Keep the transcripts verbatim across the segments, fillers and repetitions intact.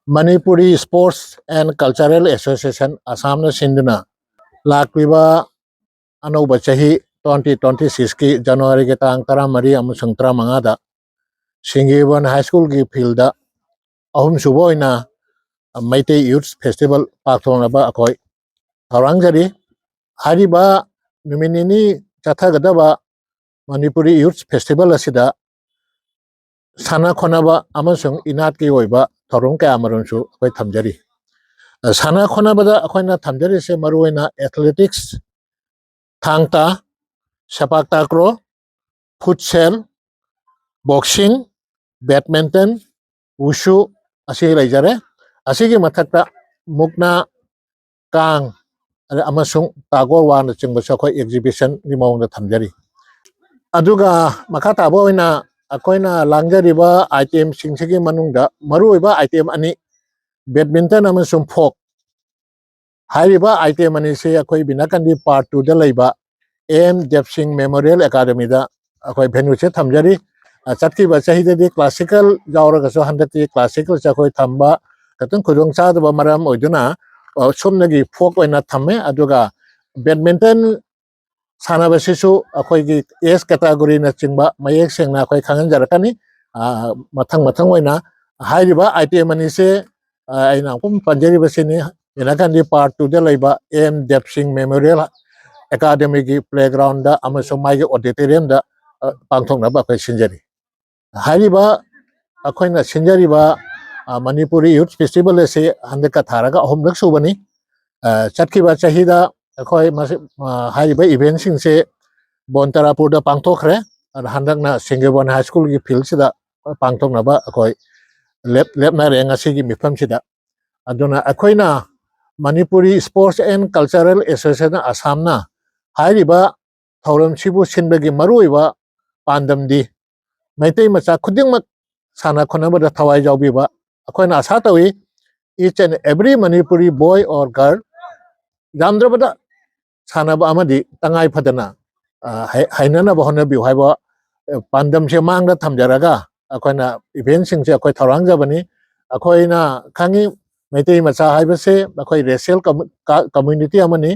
Manipuri Sports and Cultural Association ꯑꯁꯥꯝꯅ ꯁꯤꯟꯗꯨꯅ ꯂꯥꯛꯂꯤꯕ ꯑꯅꯧꯕ ꯆꯍꯤ twenty twenty sixꯀꯤ ꯖꯅꯋꯥꯔꯤꯒꯤ ꯇꯥꯡ ꯇꯔꯥꯃꯔꯤ ꯑꯃꯁꯨꯡ ꯇꯔꯥꯃꯉꯥꯗ ꯁꯤꯡꯒꯤꯕꯟ ꯍꯥꯏ ꯁ꯭ꯀꯨꯜꯒꯤ ꯐꯤꯜꯗ ꯑꯍꯨꯝꯁꯨꯕ ꯑꯣꯏꯅ ꯃꯩꯇꯩ ꯌꯨꯠ ꯐꯦꯁꯇꯤꯚꯦꯜ ꯄꯥꯡꯊꯣꯛꯅꯕ ꯑꯩꯈꯣꯏ ꯊꯧꯔꯥꯡꯖꯔꯤ꯫ ꯍꯥꯏꯔꯤꯕ ꯅꯨꯃꯤꯠ ꯅꯤꯅꯤ ꯆꯠꯊꯒꯗꯕ ꯃꯅꯤꯄꯨꯔꯤ ꯌꯨꯠ ꯐꯦꯁꯇꯤꯚꯦꯜ ꯑꯁꯤꯗ ꯁꯥꯟꯅ ꯈꯣꯠꯅꯕ ꯑꯃꯁꯨꯡ ꯏꯅꯥꯠꯀꯤ ꯑꯣꯏꯕ ꯊꯧꯔꯝ ꯀꯌꯥ ꯑꯃꯔꯣꯝꯁꯨ ꯑꯩꯈꯣꯏ ꯊꯝꯖꯔꯤ꯫ ꯁꯥꯟꯅ ꯈꯣꯠꯅꯕꯗ ꯑꯩꯈꯣꯏꯅ ꯊꯝꯖꯔꯤꯁꯦ ꯃꯔꯨꯑꯣꯏꯅ ꯑꯦꯊꯂꯦꯇꯤꯛꯁ, ꯊꯥꯡ ꯇꯥ, ꯁꯦꯄꯥꯛ ꯇꯥꯀ꯭ꯔꯣ, ꯐꯨꯠꯁꯦꯜ, ꯕꯣꯛꯁꯤꯡ, ꯕꯦꯗꯃꯤꯟꯇꯟ, ꯋꯨꯁꯨ ꯑꯁꯤ ꯂꯩꯖꯔꯦ꯫ ꯑꯁꯤꯒꯤ ꯃꯊꯛꯇ ꯃꯨꯛꯅꯥ, ꯀꯥꯡ, ꯑꯃꯁꯨꯡ ꯇꯥꯒꯣꯔ ꯋꯥꯔꯅꯆꯤꯡꯕꯁꯨ ꯑꯩꯈꯣꯏ ꯑꯦꯛꯖꯤꯕꯤꯁꯟꯒꯤ ꯃꯑꯣꯡꯗ ꯊꯝꯖꯔꯤ꯫ ꯑꯗꯨꯒ ꯃꯈꯥ ꯇꯥꯕ ꯑꯣꯏꯅ ꯑꯩꯈꯣꯏꯅ ꯂꯥꯡꯖꯔꯤꯕ ꯑꯥꯏꯇꯦꯝꯁꯤꯡꯁꯤꯒꯤ ꯃꯅꯨꯡꯗ ꯃꯔꯨꯑꯣꯏꯕ ꯑꯥꯏꯇꯦꯝ ꯑꯅꯤ, ꯕꯦꯗꯃꯤꯟꯇꯟ ꯑꯃꯁꯨꯡ ꯐꯣꯛ꯫ ꯍꯥꯏꯔꯤꯕ ꯑꯥꯏꯇꯦꯝ ꯑꯅꯤꯁꯤ ꯑꯩꯈꯣꯏ ꯕꯤꯅꯥꯀꯟꯗꯤ ꯄꯥꯔꯠ ꯇꯨꯗ ꯂꯩꯕ ꯑꯦꯝ ꯗꯦꯕꯁꯤꯡ ꯃꯦꯃꯣꯔꯤꯌꯦꯜ ꯑꯦꯀꯥꯗꯃꯤꯗ ꯑꯩꯈꯣꯏ ꯚꯦꯅ꯭ꯌꯨꯁꯦ ꯊꯝꯖꯔꯤ꯫ ꯑ, ꯆꯠꯈꯤꯕ ꯆꯍꯤꯗꯗꯤ ꯀ꯭ꯂꯥꯁꯤꯀꯦꯜ ꯌꯥꯎꯔꯒꯁꯨ ꯍꯟꯗꯛꯇꯤ ꯀ꯭ꯂꯥꯁꯤꯀꯦꯜꯁꯦ ꯑꯩꯈꯣꯏ ꯊꯝꯕ ꯈꯤꯇꯪ ꯈꯨꯗꯣꯡ ꯆꯥꯗꯕ ꯃꯔꯝ ꯑꯣꯏꯗꯨꯅ, ꯑ, ꯁꯣꯝꯗꯒꯤ ꯐꯣꯛ ꯑꯣꯏꯅ ꯊꯝꯃꯦ꯫ ꯑꯗꯨꯒ ꯕꯦꯗꯃꯤꯟꯇꯟ ꯁꯥꯟꯅꯕꯁꯤꯁꯨ ꯑꯩꯈꯣꯏꯒꯤ ꯑꯦꯖ ꯀꯦꯇꯥꯒꯣꯔꯤꯅꯆꯤꯡꯕ ꯃꯌꯦꯛ ꯁꯦꯡꯅ ꯑꯩꯈꯣꯏ ꯈꯪꯍꯟꯖꯔꯛꯀꯅꯤ꯫ ꯑ, ꯃꯊꯪ ꯃꯊꯪ ꯑꯣꯏꯅ ꯍꯥꯏꯔꯤꯕ ꯑꯥꯏꯇꯦꯝ ꯑꯅꯤꯁꯦ, ꯑ, ꯑꯩꯅ ꯑꯃꯨꯛ ꯄꯟꯖꯔꯤꯕꯁꯤꯅꯤ, ꯏꯟꯗꯤꯔꯥ ꯒꯥꯟꯙꯤ ꯄꯥꯔꯛꯇꯨꯗ ꯂꯩꯕ ꯑꯦꯝ ꯗꯦꯕꯁꯤꯡ ꯃꯦꯃꯣꯔꯤꯌꯦꯜ ꯑꯦꯀꯥꯗꯃꯤꯒꯤ ꯄ꯭ꯂꯦꯒ꯭ꯔꯥꯎꯟꯗ ꯑꯃꯁꯨꯡ ꯃꯥꯒꯤ ꯑꯣꯗꯤꯇꯣꯔꯤꯌꯝꯗ, ꯑ, ꯄꯥꯡꯊꯣꯛꯅꯕ ꯑꯩꯈꯣꯏ ꯁꯤꯟꯖꯔꯤ꯫ ꯍꯥꯏꯔꯤꯕ ꯑꯩꯈꯣꯏꯅ ꯁꯤꯟꯖꯔꯤꯕ, ꯑ, ꯃꯅꯤꯄꯨꯔꯤ ꯌꯨꯠ ꯐꯦꯁꯇꯤꯚꯦꯜ ꯑꯁꯤ ꯍꯟꯗꯛꯀ ꯊꯥꯔꯒ ꯑꯍꯨꯝꯂꯛ ꯁꯨꯕꯅꯤ꯫ ꯑ, ꯆꯠꯈꯤꯕ ꯆꯍꯤꯗ ꯑꯩꯈꯣꯏ ꯃꯁꯤ, ꯑ, ꯍꯥꯏꯔꯤꯕ ꯏꯚꯦꯟꯁꯤꯡꯁꯦ ꯕꯣꯟ ꯇꯔꯥꯄꯨꯔꯗ ꯄꯥꯡꯊꯣꯛꯈ꯭ꯔꯦ꯫ ꯑꯗ ꯍꯟꯗꯛꯅ ꯁꯤꯡꯒꯤꯕꯟ ꯍꯥꯏ ꯁ꯭ꯀꯨꯜꯒꯤ ꯐꯤꯜꯁꯤꯗ ꯄꯥꯡꯊꯣꯛꯅꯕ ꯑꯩꯈꯣꯏ ꯂꯦꯞ-, ꯂꯦꯞꯅꯔꯦ ꯉꯁꯤꯒꯤ ꯃꯤꯐꯝꯁꯤꯗ꯫ ꯑꯗꯨꯅ ꯑꯩꯈꯣꯏꯅ Manipuri sports and cultural association ꯑꯁꯥꯝꯅ ꯍꯥꯏꯔꯤꯕ ꯊꯧꯔꯝꯁꯤꯕꯨ ꯁꯤꯟꯕꯒꯤ ꯃꯔꯨꯑꯣꯏꯕ ꯄꯥꯟꯗꯝꯗꯤ ꯃꯩꯇꯩ ꯃꯆꯥ ꯈꯨꯗꯤꯡꯃꯛ ꯁꯥꯟꯅ ꯈꯣꯠꯅꯕꯗ ꯊꯋꯥꯏ ꯌꯥꯎꯕꯤꯕ꯫ ꯑꯩꯈꯣꯏꯅ ꯑꯥꯁꯥ ꯇꯧꯏ, each and every Manipuri boy or girl, ꯌꯥꯝꯗ꯭ꯔꯕꯗ ꯁꯥꯟꯅꯕ ꯑꯃꯗꯤ ꯇꯉꯥꯏ ꯐꯗꯅ, ꯑ, ꯍꯩ-, ꯍꯩꯅꯅꯕ ꯍꯣꯠꯅꯕꯤꯌꯨ ꯍꯥꯏꯕ, ꯑ, ꯄꯥꯟꯗꯝꯁꯦ ꯃꯥꯡꯗ ꯊꯝꯖꯔꯒ, ꯑꯩꯈꯣꯏꯅ ꯏꯚꯦꯟꯁꯤꯡꯁꯦ ꯑꯩꯈꯣꯏ ꯊꯧꯔꯥꯡꯖꯕꯅꯤ꯫ ꯑꯩꯈꯣꯏꯅ ꯈꯪꯉꯤ, ꯃꯩꯇꯩ ꯃꯆꯥ ꯍꯥꯏꯕꯁꯦ ꯑꯩꯈꯣꯏ ꯔꯦꯁꯤꯌꯦꯜ ꯀꯝꯃꯨꯅꯤꯇꯤ ꯑꯃꯅꯤ꯫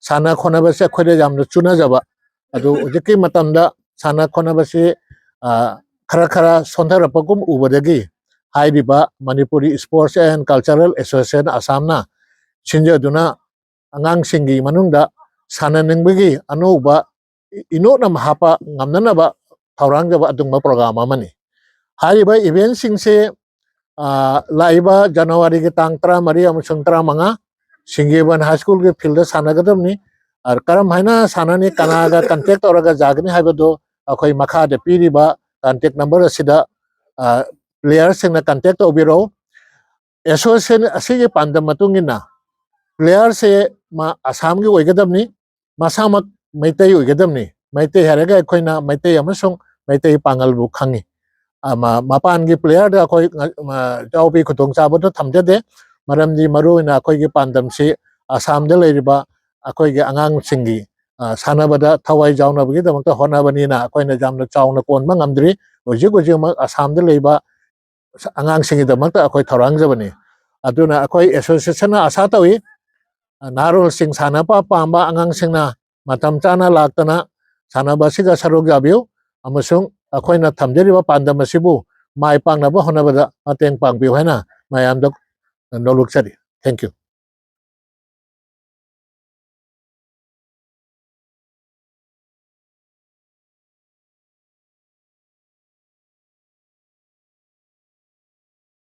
ꯁꯥꯟꯅ ꯈꯣꯠꯅꯕꯁꯦ ꯑꯩꯈꯣꯏꯗ ꯌꯥꯝꯅ ꯆꯨꯅꯖꯕ꯫ ꯑꯗꯨ ꯍꯧꯖꯤꯛꯀꯤ ꯃꯇꯝꯗ ꯁꯥꯟꯅ ꯈꯣꯠꯅꯕꯁꯤ, ꯑ, ꯈꯔ ꯈꯔ ꯁꯣꯟꯊꯔꯛꯄꯒꯨꯝ ꯎꯕꯗꯒꯤ ꯍꯥꯏꯔꯤꯕ Manipuri sports and cultural association ꯑꯁꯥꯝꯅ ꯁꯤꯟꯖꯗꯨꯅ ꯑꯉꯥꯡꯁꯤꯡꯒꯤ ꯃꯅꯨꯡꯗ ꯁꯥꯟꯅꯅꯤꯡꯕꯒꯤ ꯑꯅꯧꯕ ꯏꯅꯣꯠ ꯑꯃ ꯍꯥꯞꯄ ꯉꯝꯅꯅꯕ ꯊꯧꯔꯥꯡꯖꯕ ꯑꯗꯨꯒꯨꯝꯕ ꯄ꯭ꯔꯣꯒ꯭ꯔꯥꯝ ꯑꯃꯅꯤ꯫ ꯍꯥꯏꯔꯤꯕ ꯏꯚꯦꯟꯁꯤꯡꯁꯦ, ꯑ, ꯂꯥꯛꯏꯕ ꯖꯅꯋꯥꯔꯤꯒꯤ ꯇꯥꯡ ꯇꯔꯥꯃꯔꯤ ꯑꯃꯁꯨꯡ ꯇꯔꯥꯃꯉꯥ ꯁꯤꯡꯒꯦꯕꯟ ꯍꯥꯏ ꯁ꯭ꯀꯨꯜꯒꯤ ꯐꯤꯜꯗ ꯁꯥꯟꯅꯒꯗꯕꯅꯤ꯫ ꯑ, ꯀꯔꯝ ꯍꯥꯏꯅ ꯁꯥꯟꯅꯅꯤ, ꯀꯅꯥꯒ ꯀꯟꯇꯦꯛ ꯇꯧꯔꯒ ꯌꯥꯒꯅꯤ ꯍꯥꯏꯕꯗꯨ ꯑꯩꯈꯣꯏ ꯃꯈꯥꯗ ꯄꯤꯔꯤꯕ ꯀꯟꯇꯦꯛ ꯅꯝꯕꯔ ꯑꯁꯤꯗ, ꯑ, ꯄ꯭ꯂꯦꯌꯔꯁꯤꯡꯅ ꯀꯟꯇꯦꯛ ꯇꯧꯕꯤꯔꯛꯎ꯫ ꯑꯦꯁꯣꯁꯤꯌꯦꯁꯟ ꯑꯁꯤꯒꯤ ꯄꯥꯟꯗꯝ ꯃꯇꯨꯡ ꯏꯟꯅ ꯄ꯭ꯂꯦꯌꯔꯁꯦ ꯃꯥ ꯑꯁꯥꯝꯒꯤ ꯑꯣꯏꯒꯗꯕꯅꯤ, ꯃꯁꯥꯃꯛ ꯃꯩꯇꯩ ꯑꯣꯏꯒꯗꯕꯅꯤ꯫ ꯃꯩꯇꯩ ꯍꯥꯏꯔꯒ ꯑꯩꯈꯣꯏꯅ ꯃꯩꯇꯩ ꯑꯃꯁꯨꯡ ꯃꯩꯇꯩ ꯄꯥꯉꯜꯕꯨ ꯈꯪꯉꯤ꯫ ꯑ, ꯃ-, ꯃꯄꯥꯟꯒꯤ ꯄ꯭ꯂꯦꯌꯔꯗ ꯑꯩꯈꯣꯏ ꯉ-, ꯃ-, ꯌꯥꯎꯕꯒꯤ ꯈꯨꯗꯣꯡꯆꯥꯕꯗꯨ ꯊꯝꯖꯗꯦ꯫ ꯃꯔꯝꯗꯤ ꯃꯔꯨꯑꯣꯏꯅ ꯑꯩꯈꯣꯏꯒꯤ ꯄꯥꯟꯗꯝꯁꯤ ꯑꯁꯥꯝꯗ ꯂꯩꯔꯤꯕ ꯑꯩꯈꯣꯏꯒꯤ ꯑꯉꯥꯡꯁꯤꯡꯒꯤ, ꯑ, ꯁꯥꯟꯅꯕꯗ ꯊꯋꯥꯏ ꯌꯥꯎꯅꯕꯒꯤꯗꯃꯛꯇ ꯍꯣꯠꯅꯕꯅꯤꯅ ꯑꯩꯈꯣꯏꯅ ꯌꯥꯝꯅ ꯆꯥꯎꯅ ꯀꯣꯟꯕ ꯉꯝꯗ꯭ꯔꯤ꯫ ꯍꯧꯖꯤꯛ ꯍꯧꯖꯤꯛꯃꯛ ꯑꯁꯥꯝꯗ ꯂꯩꯕ ꯑꯉꯥꯡꯁꯤꯡꯒꯤꯗꯃꯛꯇ ꯑꯩꯈꯣꯏ ꯊꯧꯔꯥꯡꯖꯕꯅꯤ꯫ ꯑꯗꯨꯅ ꯑꯩꯈꯣꯏ ꯑꯦꯁꯣꯁꯤꯌꯦꯁꯟꯅ ꯑꯥꯁꯥ ꯇꯧꯏ, ꯅꯍꯥꯔꯣꯜꯁꯤꯡ ꯁꯥꯟꯅꯕ ꯄꯥꯝꯕ ꯑꯉꯥꯡꯁꯤꯡꯅ ꯃꯇꯝ ꯆꯥꯅ ꯂꯥꯛꯇꯅ ꯁꯥꯟꯅꯕ ꯑꯁꯤꯗ ꯁꯔꯨꯛ ꯌꯥꯕꯤꯌꯨ, ꯑꯃꯁꯨꯡ ꯑꯩꯈꯣꯏꯅ ꯊꯝꯖꯔꯤꯕ ꯄꯥꯟꯗꯝ ꯑꯁꯤꯕꯨ ꯃꯥꯏ ꯄꯥꯛꯅꯕ ꯍꯣꯠꯅꯕꯗ ꯃꯇꯦꯡ ꯄꯥꯡꯕꯤꯌꯨ ꯍꯥꯏꯅ ꯃꯌꯥꯝꯗ ꯅꯣꯂꯨꯛꯆꯔꯤ꯫ Thank you꯫